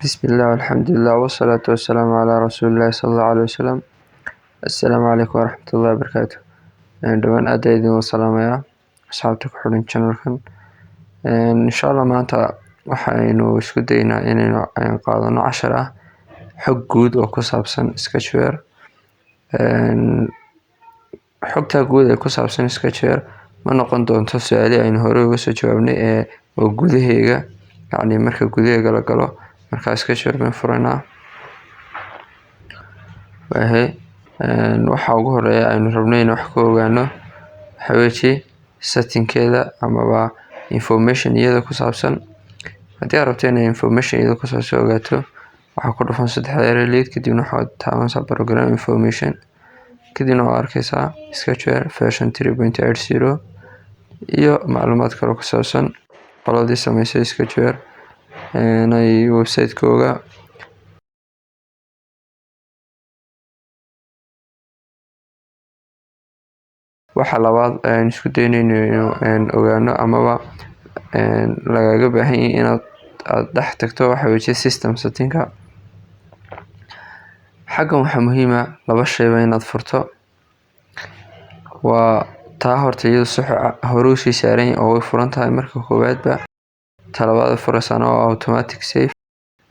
Bismillah, alxamdulilah, wasalaatu wasalaamu calaa rasuulillahi sala allahu alayhi wasalam. Assalaamu calaykum waraxmatullahi wabarakaatu. Dhowaan aad ayaan idin salaamayaa, asxaabta ku xidhan channelkan. Insha Allah maanta waxaynu isku daynaa inaynu qaadano cashar ah xog guud oo ku saabsan Sketchware. Xogta guud ee ku saabsan Sketchware ma noqon doonto su-aalihii aynu horey uga soo jawaabnay ee oo gudaheega, yacni marka gudaheega la galo. Marka Sketchware baan furaynaa. Waayahay, waxa ugu horeeya aynu rabno in wax ka ogaano waxa weeye settingkeeda amaba information iyada ku saabsan. Haddii aad rabto inaad information iyada ku saabsan ogaato, waxaa ku dhufan saddexda erey lead, kadibna waxaad taabanaysaa program information, kadibna waad arkeysaa Sketchware version 3.80 iyo macluumaad kale ku saabsan qoladii sameysay Sketchware ay website-kooga. Waxa labaad ayaan isku daynayno inuu ogaano amaba lagaga baahan yahay inaad aad dhex tagto waxa weeye system settingka. Xaggan waxaa muhiim ah laba shayba inaad furto. Waa taa horta iyadu si hore usii saaran oo way furan tahay marka koowaadba. Talabaad furaysaana waa automatic save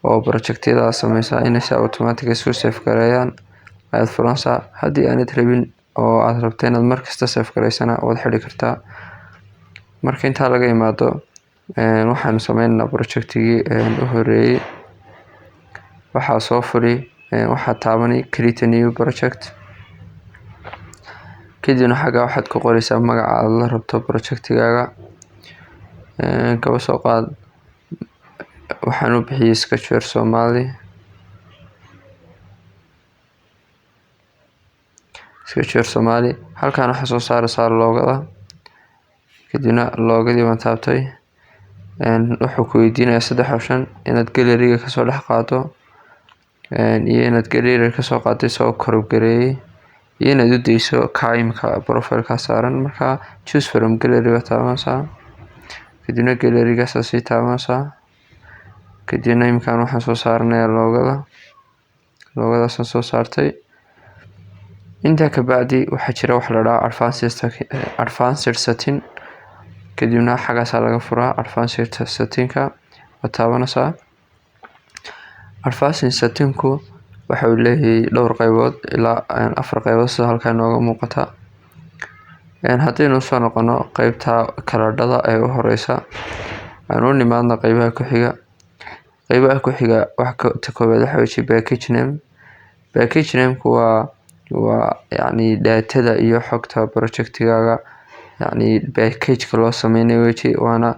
oo projectyada aad sameysaa inay si automatic isku save gareeyaan ayaad furanaysaa. Haddii aanad rabin oo aad rabto inaad markasta save gareysana, waad xidhi kartaa. Marka intaa laga imaado, waxaanu sameynaynaa projectigii u horeeyay. Waxaa soo furi, waxaad taabani create a new project, kadibna xagga waxaad ku qoreysaa magaca aad la rabto projectigaaga. Kaba soo qaad waxaan u bixiyay Sketchware Somali, Sketchware Somali. Halkan waxaa soo saaraysaa logoda, kadibna logodii baan taabtay. Wuxuu ku weydiinayaa saddex option: inaad galleryga kasoo dhex qaado, iyo inaad galleryga kasoo qaado isagoo crop gareeyay, iyo inaad u dayso ka profile-ka saaran. Marka choose from gallery baad taabanaysaa, kadibna gallerygaasaa sii taabanaysaa, kadibna iminkan waxaan soo saaranayaa logoda. Logadaasaan soo saartay. Intaa kabacdi waxaa jira wax la dhahaa advanced setting, kadibna xaggaasaa laga furaa advanced settingka, waad taabanaysaa. Advanced settingku waxa uu leeyahay dhowr qaybood, ilaa afar qaybood, sida halkan inooga muuqata. Haddaynu soo noqono qeybta kaladhada ee u horeysa, aan u nimaadno qeybaha ku xiga. Qeybaha ku xiga wax ta koowaad waxa weeye package name. Package name-ku waa yacni datada iyo xogta projectigaaga, yacni package-ka loo sameynayo weji, waana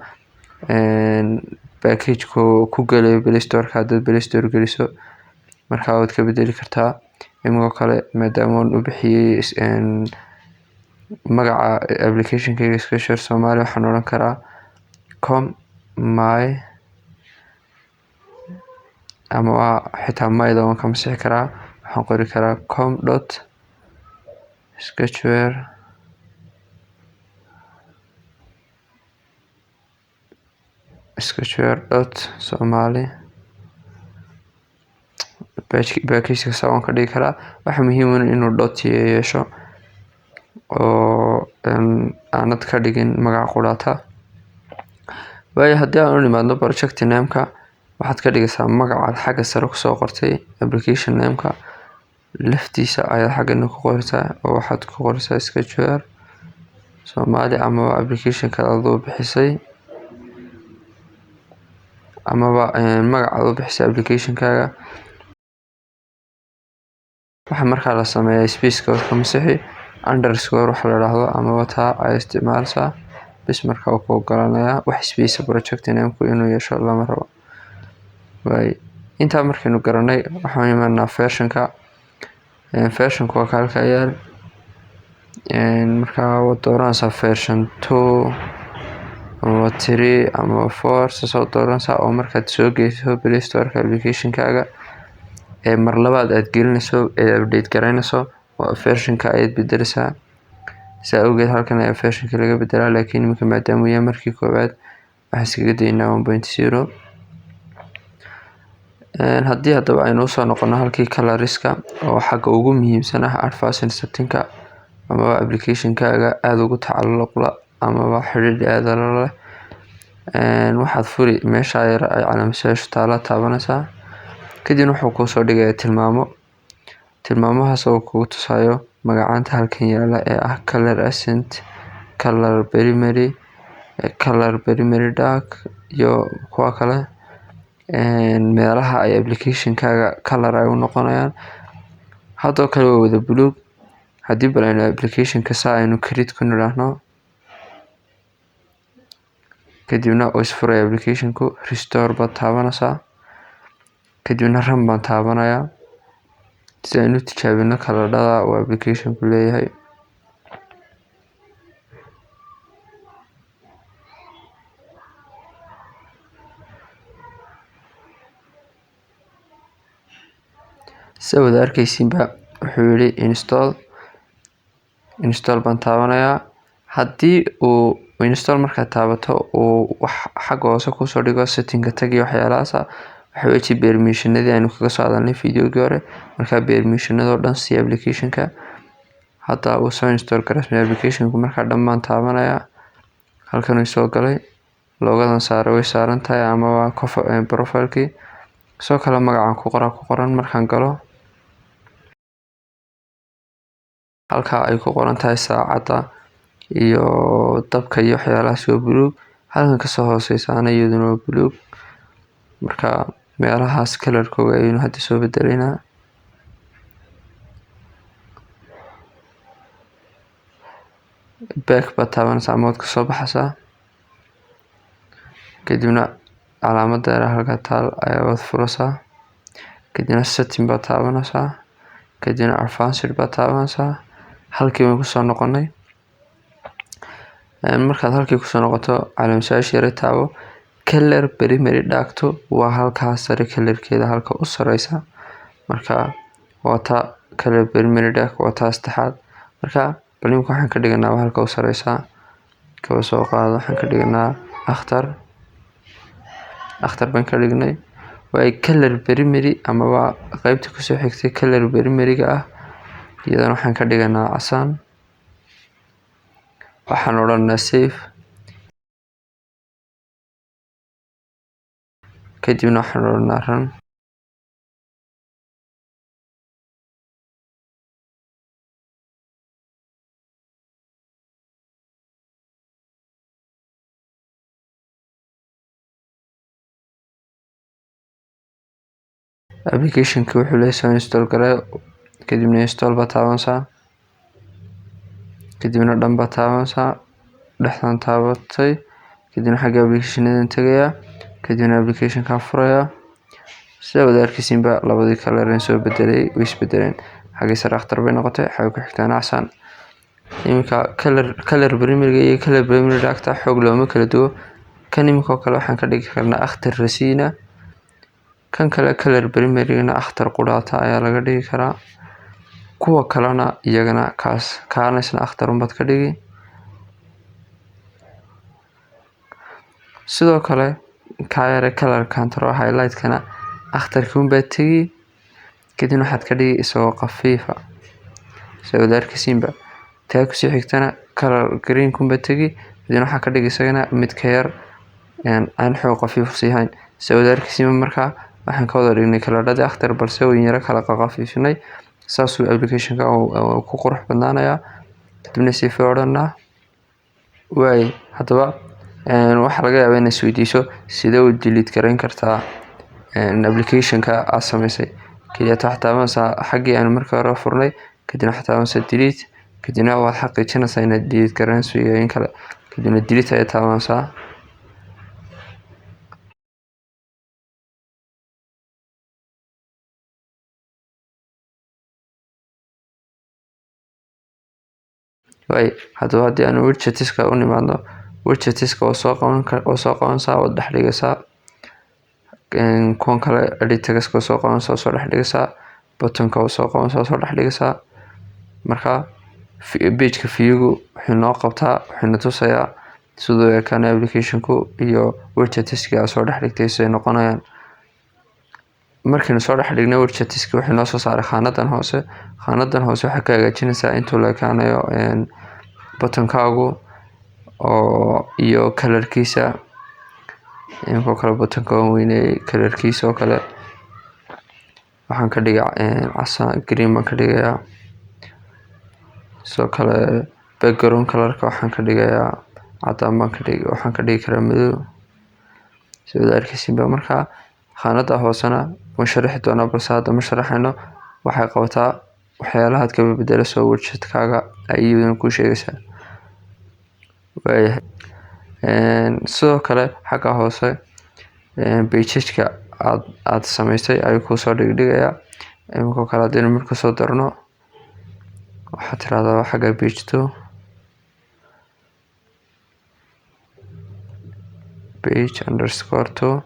package-ku ku gelayo Play Store-ka. Haddaad Play Store geliso, markaa waad ka bedeli kartaa. Imikoo kale, maadaama aan u bixiyay magaca application-kayga Sketchware Somali, waxaan odhan karaa com my, ama waa xitaa myda waan ka masixi karaa, waxaan qori karaa com dot sketchware, sketchware dot somali. Package-ka saa waan ka dhigi karaa. Waxa muhiim ah inuu dot yeesho oo aanad ka dhigin magaca quraata. Waayo, haddii aan u nimaadno project name-ka, waxaad ka dhigaysaa magacaad xagga sare kusoo qortay. Application name-ka laftiisa ayaad xaggana ku qoraysaa, oo waxaad ku qoraysaa Sketchware Somali amaba application kale adoo bixisay, amaba magacaad u bixisay application-kaaga. Waxaa markaa la sameeyaa spaceka ka masixi, underscore waxa la dhahdo amaba taa ay isticmaalaysaa bis. Markaa uu ku ogolaanayaa wax space project name-ku inuu yeesho lama rabo. Waay, intaa markaynu garanay, waxaan imaanaa versionka. Versionka waa ka halka yaal. Markaa waad dooranaysaa version 2 ama 3 ama 4, saas dooranaysaa, oo markaad soo geyso Play Store-ka application-kaaga ee mar labaad aad gelinayso ee update garaynayso, versionka ayaad bedeleysaa. Saa awgeed halkan ayaa versionka laga bedelaa, laakiin iminka maadaama uu yahay markii koowaad, waxaan iskaga daynaa 1.0. Haddii haddaba aynu usoo noqono halkii colorska oo xagga ugu muhiimsan ah advanced settingka amaba applicationkaaga aada ugu tacalluqla amaba xidhiidh aada la leh, waxaad furi meesha yar ay calaamadayaashu taala taabanaysaa. Kadibna wuxuu kuusoo dhigayaa tilmaamo, tilmaamahaas oo kugu tusayo magacaanta halkan yaala ee ah color accent, color primary, color primary dark iyo kuwa kale, meelaha ay applicationkaaga color ay u noqonayaan. Haddoo kale waa wada buluug. Haddii bal aynu applicationka saa aynu create ku nidhaahno, kadibna uu isfuraya applicationku, restore baad taabanaysaa, kadibna run baan taabanayaa si aynu u tijaabino colorada uu applicationku leeyahay. Sida wada arkaysiinba, wuxuu yidhi install. Install baan taabanayaa. Haddii uu install markaad taabato uu wax xagga hoose kusoo dhigo, settingka tag iyo waxyaalahaas, waxa weji permissionadii aynu kaga soo hadalnay videogii hore. Markaa permissionadoo dhan si applicationka hadda uu soo install gareysmay applicationku, markaa dhammaan taabanayaa. Halkan uu soo galay, logodan saare way saaran tahay amaba profilekii. Sidoo kale magacaan ku qoraa ku qoran. Markaan galo halka ay ku qoran tahay saacadda iyo dabka iyo waxyaalahaas waa buluug, halkan kasoo hooseysaana iyaduna waa buluug. Marka meelahaas colorkooga ayaynu hadda soo bedeleynaa. Back baad taabanaysaa ama waad kasoo baxaysaa, kadibna calaamada yar halka taal ayaa waad furaysaa, kadibna setting baad taabanaysaa, kadibna advanced baad taabanaysaa. Halkii baan kusoo noqonay. Markaad halkii kusoo noqoto, calaamadayaasha yare taabo. Color primary darkto waa halkaa sare, colorkeeda halka u sareysa. Marka waa ta color primary dark, waa taa saddexaad. Marka bal imika waxaan ka dhiganaa halka u sareysa, kaba soo qaado waxaan ka dhiganaa akhtar. Akhtar baan ka dhignay. Waay, color primary amaba qeybta kusoo xigtay color primaryga ah, iyadana waxaan ka dhiganaa casaan. Waxaan odhanaa save, kadibna waxaan odhanaa run. Applicationka wuxuu leeyahay soo install garee, kadibna install baad taabanaysaa, kadibna done baad taabanaysaa. Dhexdan taabatay, kadibna xagga applicationadan tagayaa, kadibna applicationka furayaa. Sida wada arkaysiinba, labadii color soo bedelay way isbedeleen. Xaggii sare akhtar bay noqotay, xagga ku xigtaana casaan. Iminka color primary iyo color primary darkta xoog looma kala duwo. Kan iminka oo kale waxaan ka dhigi karnaa akhtar rasiina, kan kale color primarygana akhtar qudhaata ayaa laga dhigi karaa. Kuwa kalena iyagana kaas kaana isna akhtar unbaad ka dhigi. Sidoo kale kaayare color control highlight-kana akhtarkii unbaad tegi, kadibna waxaad ka dhigi isagoo khafiifa, sida wada arkaysiinba. Taa kusii xigtana color green kunbaad tegi, kadibna waxaa ka dhigi isagana mid ka yar aan xoog khafiif usii hayn, sida wada arkaysiinba. Markaa waxaan ka wada dhignay coloradii akhtar, balse wayn yaro kala khafiifinay. Saasuu applicationka ku qurux badnaanayaa. Kadibna save odhanaa. Waay, haddaba waxaa laga yaabaa inaad isweydiiso sidee u delete gareyn kartaa applicationka aad sameysay. Kaliya waxaad taabanaysaa xaggii aan markii hore furnay, kadibna waxaad taabanaysaa delete, kadibna waad xaqiijinaysaa inaad delete gareynayso iyo in kale, kadibna delete ayaad taabanaysaa. Waay, haddaba haddii aan widgetiska u nimaadno, widgetiska waa soo qabanaysaa, waad dhex dhigaysaa. Kuwan kale edit textka waa soo qabanaysaa, waa soo dhex dhigaysaa. Buttonka waa soo qabanaysaa, waa soo dhex dhigaysaa. Marka pageka viewgu wuxuu noo qabtaa, wuxuu na tusayaa siduu ekaanay applicationku iyo widgetiska aad soo dhex dhigtay siday noqonayaan. Markaynu soo dhex dhignay widgets-ki, wuxuu noo soo saaray khaanadan hoose. Khaanadan hoose waxay ka hagaajinaysaa intuu la ekaanayo buttonkaagu oo iyo colorkiisa. Inkoo kale buttonka waan weyneeyey, colorkiisa oo kale waxaan ka dhigay casaan, green baan ka dhigayaa. Sidoo kale background colorka waxaan ka dhigayaa cadaan baan ka dhigi, waxaan ka dhigi karaa madow, sida arkaysiinba. Marka khaanada hoosena waan sharaxi doonaa, balse hadda ma sharaxayno. Waxay qabataa waxyaalahaad ka bedelayso widgetkaaga ay iyaduna kuu sheegaysaa. Waayahay, sidoo kale xagga hoose pageska aad samaysay ayuu kuusoo dhigdhigayaa. Iminkoo kale haddaynu mid kusoo darno, waxaad tirahdaa xagga page two, page_2,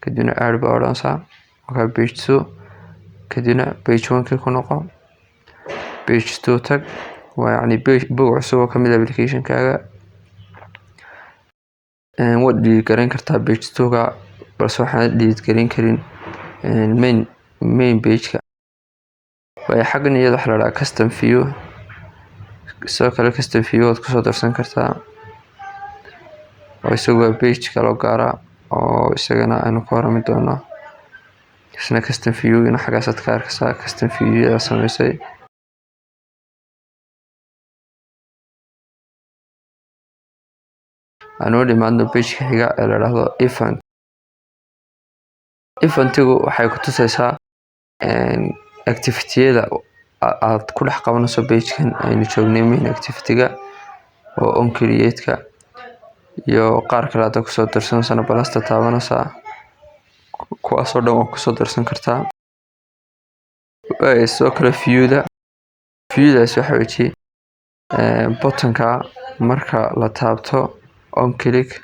kadibna add baa odhanaysaa. Markaa page two, kadibna page one kii ku noqo, page two tag. Waa yacni page, bog cusub oo kamid ah applicationkaaga. Waad delete gareyn kartaa page two-ga, balse waxaan delete gareyn karin main page-ka. Waayo, xaggan iyada waxaa la dhahaa custom view. Sidoo kale custom view waad kusoo darsan kartaa, oo isagu waa page kaloo gaara oo isagana aynu ka warami doono. Isna custom view-gina xaggaasaad ka arkaysaa custom view-yada samaysay. Aan u dhimaadno page-ka xiga ee la dhahdo event. Eventigu waxay ku tusaysaa activity-yada aad ku dhex qabanayso page-kan aynu joognay, main activity-ga oo on create-ka iyo qaar kale hadda kusoo darsanaysana, plusta taabanaysaa, kuwaasoo dhan waa kusoo darsan kartaa. Sidoo kale viewda, viewdaas waxa weji buttonka marka la taabto, on click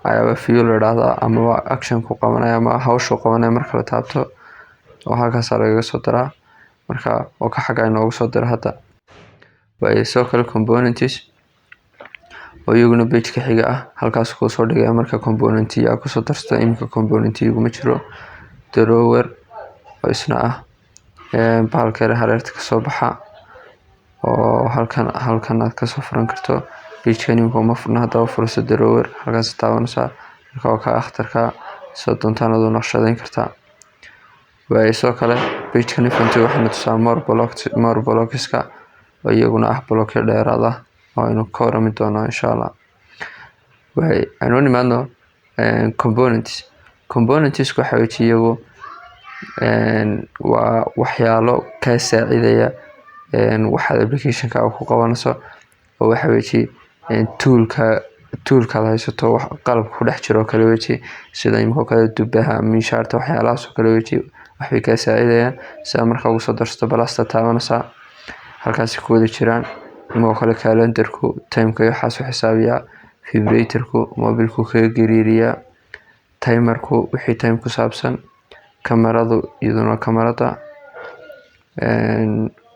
ayaaba view la idhaahdaa, amaba action ku qabanaya ama hawshu qabanaya marka la taabto, oo halkaasaa lagaga soo daraa. Marka waa ka xagga inoogu soo dira hadda. Waayo, sidoo kale components oo iyaguna page-ka xiga ah, halkaas kuu soo dhigaya marka component aa kusoo darsato. Iminka component iguma jiro. Drawer oo isna ah bahalka yar hareerta kasoo baxa oo halkan aad kasoo furan karto. Page-kan iminka uma furna. Haddaba furayso drawer, halkaas taabanaysaa. Marka waa kaa akhtarka, soo doontaan aduu naqshadeyn kartaa. Waayo, sidoo kale page-kan event waxayna tusaa more blocks, more blockska oo iyaguna ah blockyo dheeraad ah oo aynu ka warami doono insha Allah. Waayo, aynu u nimaadno components. Components waxa weeye iyagu waa waxyaalo kaa saacidaya waxaad applicationkaaga ku qabanayso, oo waxa weeye toolka, toolkaad haysato, wax qalab ku dhex jiro oo kale weji, sida imika oo kale dubaha, miishaarta, waxyaalahaas oo kale weji, waxbay kaa saacidayaan. Sida markaa ugu soo darsato, plusta taabanaysaa, halkaasi ku wada jiraan. Imika oo kale calendarku timeka iyo waxaas u xisaabiyaa, vibratorku mobilku kaga gariiriyaa, timerku wixii time ku saabsan, kamaradu iyaduna kamarada,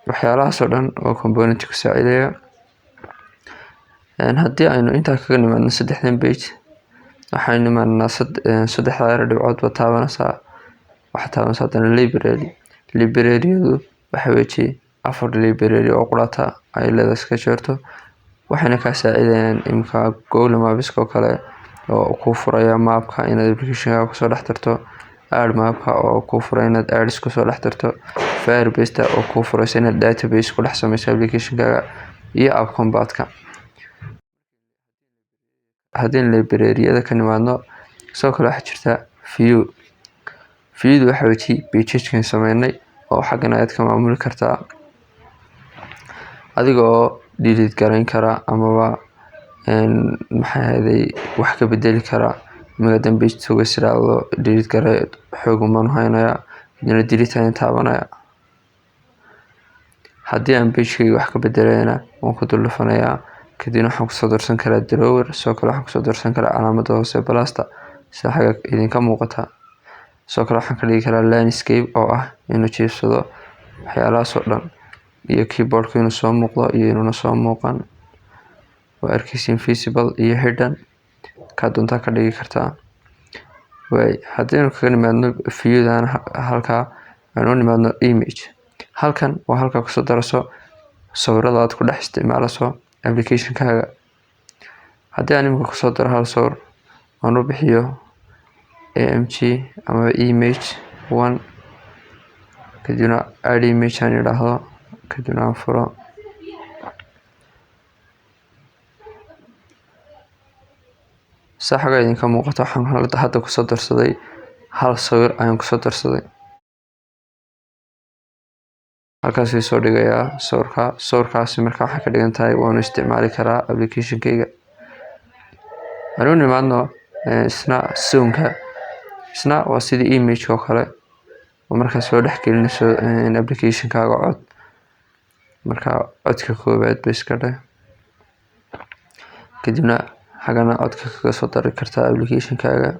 waxyaalahaas oo dhan oo component ku saacidaya. Haddii aynu intaa kaga nimaadno saddexdan page, waxaynu nimaadnaa saddexda yar dhibcood ba taabanaysaa. Waxaad taabanaysaa haddana library. Libraryadu waxa weeye afar library oo qurata ay leedahay iska jirto, waxayna kaa saacidayaan imika Google Maps oo kale oo kuu furaya mapka inaad applicationkaaga kusoo dhex darto, add mapka oo kuu furaya inaad ads kusoo dhex darto, Firebase oo kuu furaysa inaad database ku dhex sameyso applicationkaaga, iyo App Compat-ka. Haddii library-yada ka nimaadno, sidoo kale waxaa jirta view. Viewdu waxa weeye pageskan sameynay oo xaggan ayaad ka maamuli kartaa, adiga oo delete garayn kara amaba maxay ahayday wax ka bedeli kara. Imika haddaan page two is iraahdo delete garee, xoog umaan u haynayaa, kadibna delete ayaan taabanaya. Haddii aan pagekayga wax ka bedelayana, waan ku dul dhufanayaa, kadibna waxaan kusoo darsan karaa drawer. Sidoo kale waxaan kusoo darsan karaa calaamada hoose, plusta, sida xagga idinka muuqata. Sidoo kale waxaan ka dhigi karaa landscape oo ah inuu jiifsado, waxyaalahaas oo dhan, iyo keyboardka inuu soo muuqdo iyo inuuna soo muuqan. Waa arkeysiin, visible iyo hidden kaa doontaa ka dhigi kartaa. Waay, haddaynu kaga nimaadno viewdan halkaa, aynu u nimaadno image. Halkan waa halka kusoo darayso sawirada aad ku dhex isticmaalayso applicationkaaga. Haddii aan imika kusoo daro hal sawir oon u bixiyo img ama image one, kadibna add image aan idhaahdo, kadibna aan furo, sa xaga idinka muuqato, waxaan hadda kusoo darsaday hal sawir ayaan kusoo darsaday. Halkaas soo dhigayaa sawirka. Sawirkaasi marka waxay ka dhigan tahay waanu isticmaali karaa applicationkayga. Aan u nimaadno isna soundka. Isna waa sidii image oo kale, oo markaa soo dhex gelinayso applicationkaaga cod. Marka codka koowaad ba iska dheh, kadibna xagana codka kaga soo dari kartaa applicationkaaga.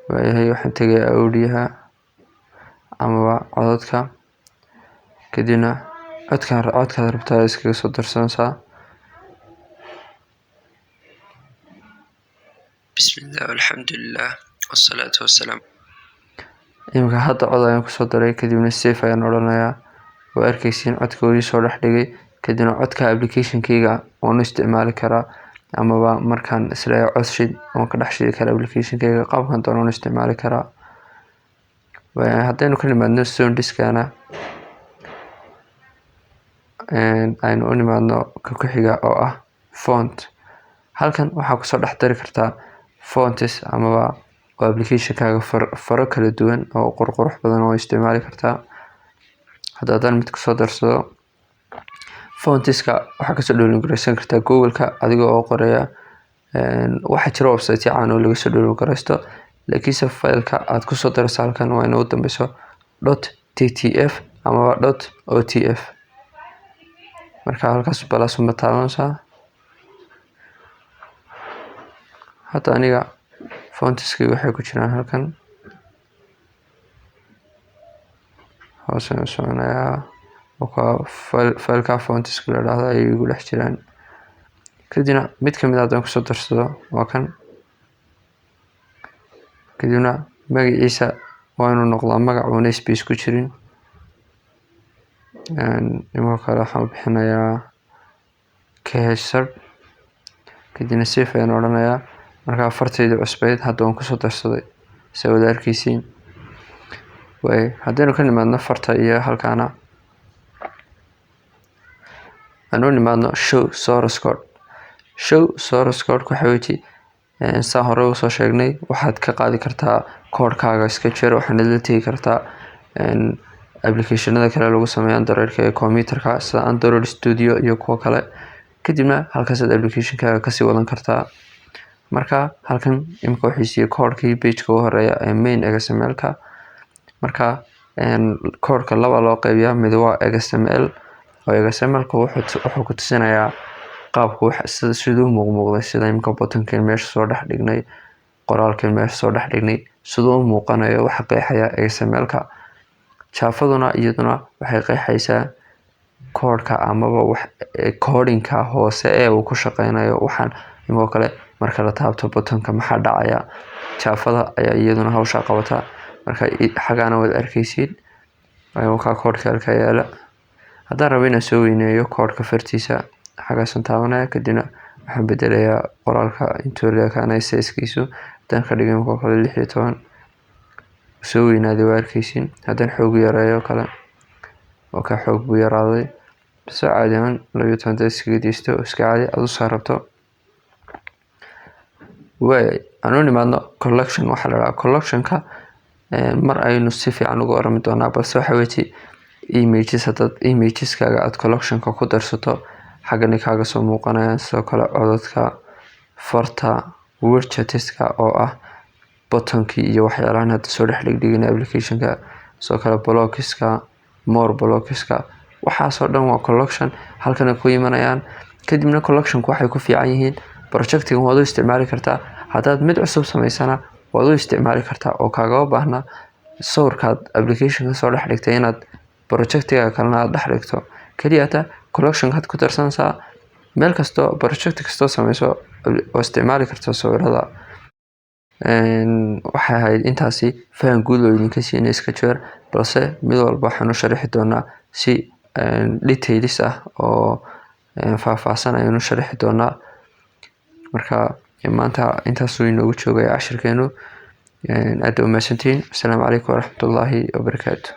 Waayahay, waxaan tegayaa audioha amaba codadka, kadibna codkaan codkaad rabtaa iskaga soo darsanaysaa. Bismillah, alxamdulilah, wasalaatu wasalaam. Iminka hadda cod ayaan kusoo daray, kadibna save ayaan odhanayaa. Waa arkeysiin, codka wuu soo dhex dhigay. Kadibna codka applicationkayga waan u isticmaali karaa, amaba markaan isleeyahay cod shid, waan ka dhex shidi karaa applicationkayga. Qaabkan doono waan u isticmaali karaa. Haddaynu ka nimaadno soundiskana, aynu u nimaadno ka ku xiga oo ah font. Halkan waxaa kusoo dhex dari kartaa fonts amaba oo applicationkaaga faro kala duwan oo qurqurux badan oo isticmaali kartaa. Hadda haddaan mid kusoo darsado fontiska, waxaa kasoo download gareysan kartaa Google-ka adiga oo qoraya. Waxaa jira website caan oo laga soo download gareysto, laakiinse fileka aad kusoo darayso halkan waa inuu dambeyso .ttf amaba .otf. Marka halkaas plus uma taabanaysaa. Hadda aniga fontiskii waxay ku jiraan halkan hoosaan u soconayaa, fileka fontiska la dhahdo ayay igu dhex jiraan. Kadibna mid kamid ah haddaan kusoo darsado, waa kan. Kadibna magaciisa waa inuu noqdaa magac uuna space ku jirin. Iminka kale waxaan u bixinayaa khsar, kadibna save ayaan odhanayaa. Markaa fartayda cusbeyd hadda waan kusoo darsaday, sa wada arkeysiin. Waay, haddaynu ka nimaadno farta iyo halkaana, aan u nimaadno show source code. Show source code waxa weji saa hore usoo sheegnay, waxaad ka qaadi kartaa koodhkaaga iska jir, waxaana la tegi kartaa applicationada kale lagu sameeyo Androidka ee computerka, sida Android Studio iyo kuwo kale. Kadibna halkaasaad applicationkaaga kasii wadan kartaa. Marka halkan imika wuxuu siiyey koodhkii pageka u horeeya ee main XML-ka. Marka koodhka laba loo qeybiyaa: mid waa XML, oo XML-ka wuxuu ku tusinayaa qaabku siduu muuqmuuqday, sida imika buttonkan meesha soo dhex dhignay, qoraalkan meesha soo dhex dhignay, siduu u muuqanayo waxa qeexaya XML-ka. Javaduna iyaduna waxay qeexaysaa koodhka amaba wax codingka hoose ee uu ku shaqeynayo. Waxaan imikoo kale marka la taabto buttonka maxaa dhacaya, Javada ayaa iyaduna hawsha qabata. Marka xagaana waad arkeysiin kaa koodhka halkaa yaala. Haddaan rabo inaan soo weyneeyo koodhka fartiisa, xagaasaan taabanaya, kadibna waxaan bedelayaa qoraalka intuu leekaanay sizekiisu. Haddaan ka dhigo imikoo kale 16, soo weynaaday, waa arkeysiin. Haddaan xoog yareeyo kale, oo ka xoog buu yaraaday. Base caadi ahaan 12 hadaad iskaga deysto, iska caadi aad usoo rabto. Waay, aan u nimaadno collection. Waxaa la dhahaa collectionka mar aynu si fiican uga warami doonaa, balse waxa weji images, haddaad imageskaga aad collectionka ku darsato, xaggani kaaga soo muuqanayaan. Sidoo kale codadka, farta, widgetska oo ah buttonkii iyo waxyaalahan hadda soo dhex dhigdhigina applicationka, sidoo kale blockiska, more blockiska, waxaasoo dhan waa collection, halkana ku imanayaan. Kadibna collectionku waxay ku fiican yihiin projectigan waad u isticmaali kartaa, haddaad mid cusub samaysana waad u isticmaali kartaa, oo kaagama baahna sawirkaad applicationka soo dhex dhigtay inaad projectiga kalena aad dhex dhigto. Keliya hata collectionkaad ku darsanaysaa meel kasto, project kastoo sameyso. Oo isticmaali kartaa sawirada. Waxay ahayd intaasi faham guud oo idinka siinay Sketchware, balse mid walba waxaan u sharixi doonaa si details ah oo faahfaahsan ayaan u sharixi doonaa. Marka maanta intaasuu inoogu joogaya cashirkeenu. Aad u mahadsantihiin. Asalaamu calaykum waraxmatullaahi wabarakaatu.